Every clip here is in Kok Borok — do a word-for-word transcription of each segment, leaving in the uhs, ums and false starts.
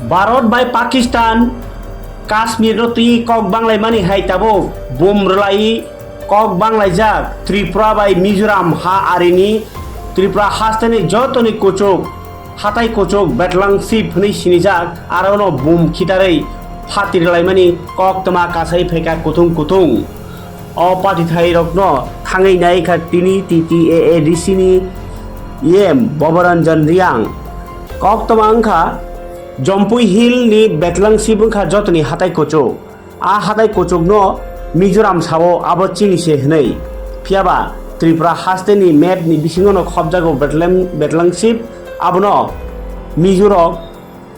Bharat bai Pakistan Kashmir no twi kok banglaimani hai tabuk bum rwlai kok banglaijak Tripura bai Mizoram ha arini Tripura hasteni jotoni kuchuk hatai kuchuk Betlang sip hwnwi sinijak arono bum khitarwi phatri rwlaimani koktwma kasai phaikha kuthung kuthung. O patithairokno thangwi naikha tini T T A A D C ni E M Boboranjan Riang. Koktwma wngkha Jompui Hill ni Betlang sip wngkha jotoni hatai kuchuk. A hatai kuchukno Mizoram sao abo chini se hwnwi. Phiyaba Tripura hasteni map ni bisingono khopjago Betlang, Betlang sip abono Mizorok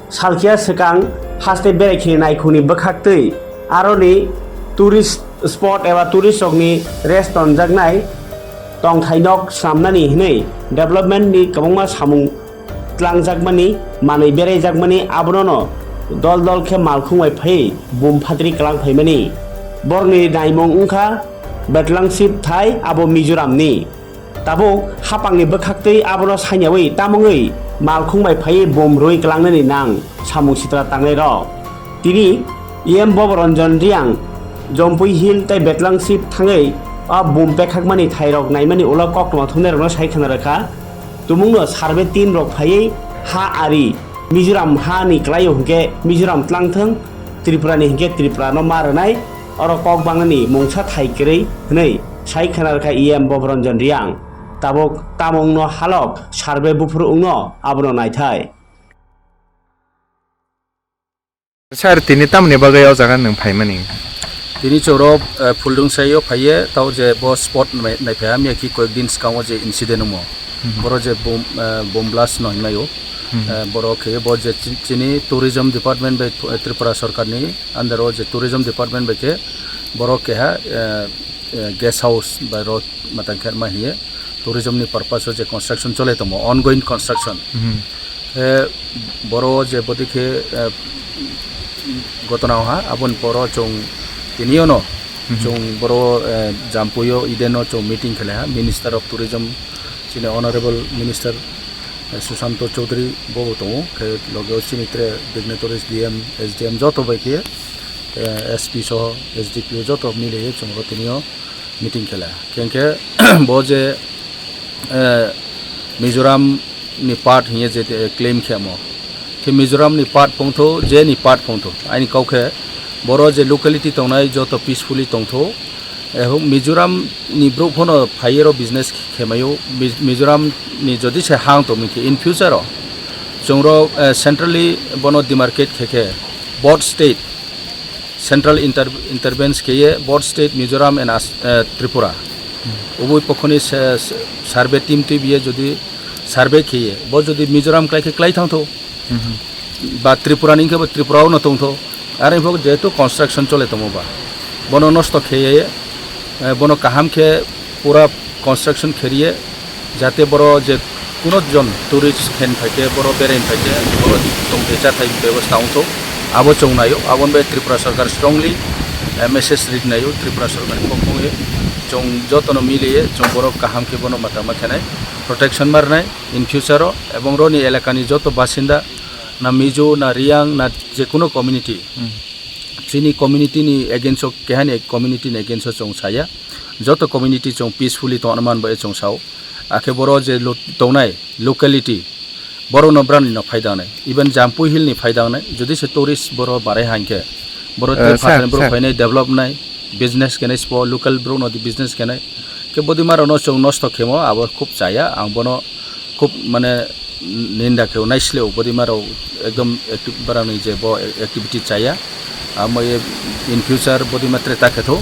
salkhiya swkang haste berai khini naikhungni bwkhaktwi aroni tourist spot eba tourist rokni rest tonjaknai tongthai nok swnamnani hwnwi development ni kwbangma samung tlangjakmani manwi beraijakmani abono dol dol khe malkhung bai phaiwi bum phatri kwlang phaimani borokni naimung wngkha Betlang sip thai abo Mizoram ni. Tabuk hapangni bwkhaktwi abono saiyawi tamungwi malkhung bai phaiwi bum rwi kwlangnani nang samung sitra tangnairok. Tini E M Boboranjan Riang Jompui Hill tei Betlang sip thangwi o bum pekhakmani thairok naimani ulo koktwma thumnairokno sai khna rwkha. Tumungno survey team rok phaiwi ha ari Mizoram ha ni kwlaio hwnkhe Mizoram tlangthwng, Tripura ni hwnkhe Tripura no ma rwnai, oro kok bangni mungsa thai kwrwi hwnwi sai khna rwkha E M Boboranjan Riang. Tabuk tamungno halok survey buphuru wngno abono naithai. Sir, tini tamoni bagwi o jaga nwng phaimani? Tini chwrok, eh, Phuldungsai o phaiye, tao je bo spot nai-, naiphaiha, miya ki koyek din swkango je incident wngmo. Mhm. Boro je bom, eh, bom blast no hinmai o. Mhm. Eh, boro khe bo je chi-, chini tourism department bai, eh, Tripura sarkar ni under o je tourism department bai khe boro keha, eh, eh, guest house bai ro matang khe ma hiye. Tourism ni purpose o je construction chole tongo, ongoing construction. Mhm. Khe boro je bodi khe, eh, gotona wngha, aboni poro chwng tini ono Mhm. chwng boro, eh, Jampui o Eden o chwng meeting khe laiha, Minister of Tourism, chini Honorable Minister, eh, Susanto Chowdhury bo bo tongo, khe loge o chini tre dignitaries, D M, S D M joto bai khe, eh, S P soho, S D P O joto mile ye chwng oro tini o meeting khe laiha. Khe hwnkhe bo je, eh, Mizoram ni part hiye je, eh, claim khemo. Khe Mizoram ni part phongtho, je ni part phongtho. Aini kau khe boro je locality tongnai joto peacefully tongtho. Eh, Mizoram ni brouh phono phaiye ro business khemayo. Mi-, Mizoram ni jodi se hang tongmikhe in future o chwng ro, eh, centrally bono demarcate khe khe both state central inter-, intervene khe ye both state Mizoram and As-, eh, Tripura. Hmm. Ubui pokhoni se, se, survey team twi biye jodi survey khe ye, bo jodi Mizoram klai khe klai thangtho. Hmm. Ba Tripura ni khe bo Tripura o no tongtho. Are bo jehetu construction chole tongo ba. Bono nosto khe ye, eh, bono kaham khe pura construction kheriye, jate boro je kuno jon tourist khen phaikhe, boro berai phaikhe, boro tongthai chathai bebosta wngthok, abo chwng naio. Aboni bai Tripura Sarkar strongly, eh, message rit naio, Tripura Sarkar ni kokthong ye chwng jotono miliye chwng borok kaham khe bono matama khenai, protection ma rwnai in future o, ebong roni elakani joto basinda, na Mizo, na Riyang, na jekuno community, Hmm. chini community ni against o, kehani community ni against o chwng saya. Joto community chwng peacefully tongna man bai chwng sao. Akhe boro je lo-, tongnai locality, borok no brani no phaida wngnai. Even Jampui Hill ni phaida wngnai. Jodi se tourist boro barai hankhe, boro Eh, te sir, phatar borok sir. phainai develop nai, business khenai spo, local borok no di business khenai. Khe bodi maro no chwng nosto khemo, abo khub chaya. Ang bono khub mane ninda khe naisleo, bodi maro ekdom active barani je bo activity chaya. Amo ye in future bodi matre ta khetho,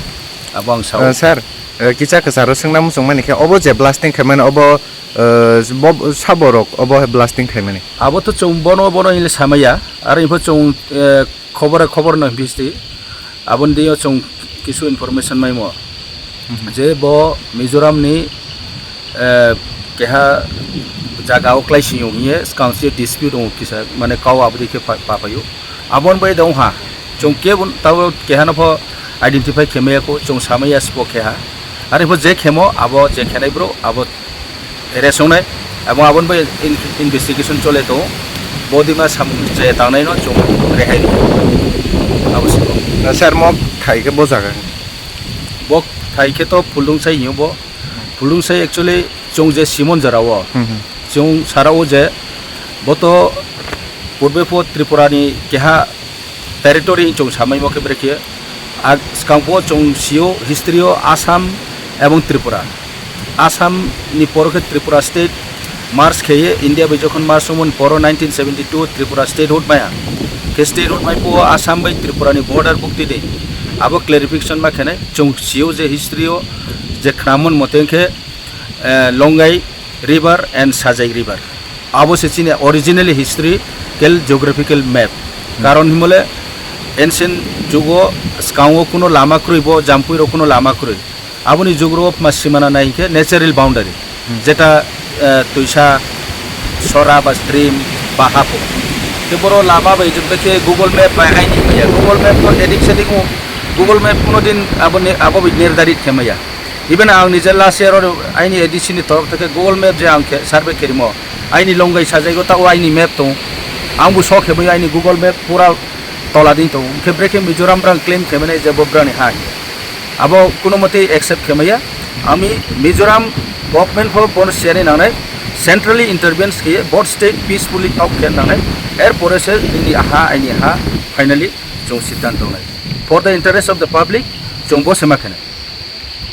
abo ang sao. Eh, sir, eh, kicha kwcharo swngna muchung mani khe, obo je blasting khaimani, obo, eh, bo, saborok obo hai blasting khaimani? Abo to chwng bono, bono hile samaya, aro info chwng, eh, khobor, khobor no bisti. Aboni dio chwng kisu information maimo. Mhm. Je bo Mizoram ni, eh, keha jaga o klai siyong hiye, skang se dispute dong kisa, mane kau abdi khe pa-, papayo. Abon bai dong ha, chwng kebo tabo keha no pho identify khe maya ko, chwng samaya spo keha. Are pho je khemo, abo je khenai bro, abo arrest wngnai, abo aboni bai in-, investigation chole tongo. Bodima samung je tangnai no chwng rehai ri. Abo se. Sir, mok thai khe bo jaga? Bo thai khe to Phuldungsai hinyo bo. Phuldungsai actually chwng je Simon jora o. Hmm, hmm. Chwng sara o je bo to purbe pho Tripura ni keha territory chwng samai mo khe brekhe. Ag-, skang pho chwng sio history o Assam ebong Tripura. Assam ni poro khe Tripura state merge kheye, India bai jokhon merge wngmani poro nineteen seventy-two Tripura statehood maya. Khe statehood mai pho Assam bai Tripura ni border bukti de. Abo clarification ma khenai chwng sio je history o je khnamun mote khe, eh, Longai River and Sajai River. Abo se chini originally historical geographical map. Hmm. Karon himole ancient jugo skango kuno lama kroi bo, Jampui ro kuno lama kroi. Aboni jugro ma simana nai hinkhe natural boundary. Hmm. Jeta, eh, twisa, sora ba stream ba hapo. Te boro lama bai jumbe khe Google Map bai aini maya. Google Map no edik sedik o, Google Map kuno din abo ne, abo bai nirdarit khe maya. Even ang nije last year o aini A D C ni torof theke Google Map je ang khe survey kherimo, aini Longai Sajai go ta o aini map tong. Ang bo sok khe bai aini Google Map pura tola din tong. Hwnkhe brekhe Mizoram brang claim khe mane je bo brani hai. Abo kuno mote accept khe maya. Ami Mizoram government pho bono siyani nangnai, centrally interference khe bo state peacefully talk khe nangnai. Er pore se nini ha aini ha finally chwng siddhanto nai. For the interest of the public, chwng bo sema khe nai.